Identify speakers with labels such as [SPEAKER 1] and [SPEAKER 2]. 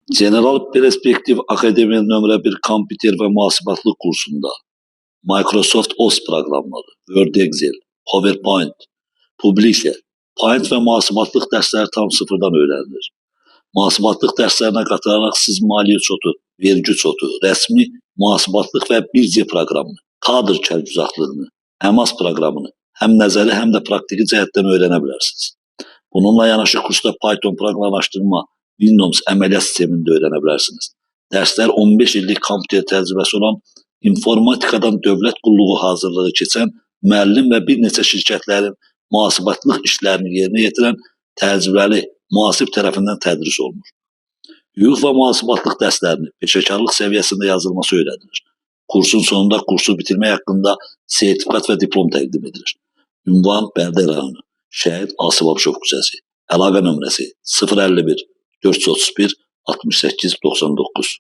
[SPEAKER 1] General Perspektiv Akademiya nömrə 1 kompüter və mühasibatlıq kursunda Microsoft Office proqramları, Word, Excel, PowerPoint, Publisher, Paint və mühasibatlıq dərsləri tam sıfırdan öyrənilir. Mühasibatlıq dərslərinə qatılaraq siz maliyyə çotu, vergi çotu, rəsmi mühasibatlıq və bircə proqramını, kadr kərgüzarlığını, əmas proqramını həm nəzəri, həm də praktiki cəhətdən öyrənə bilərsiniz. Bununla yanaşı kursda Python proqramlaşdırma, Windows əməliyyat sistemini də öyrənə bilərsiniz. Dərslər 15 illik kompüter təcrübəsi olan informatikadan dövlət qulluğu hazırlığı keçən müəllim və bir neçə şirkətlərin mühasibatlıq işlərini yerinə yetirən təcrübəli mühasib tərəfindən tədris olunur. Hüquq və mühasibatlıq dərslərini peşəkarlıq səviyyəsində yazılması öyrədilir. Kursun sonunda kursu bitirmək haqqında sertifikat və diplom təqdim edilir. Ünvan Bərdə rayonu, Şəhid Asif Abışov küçəsi. Əlaqə nömrəsi 051 431 68 99.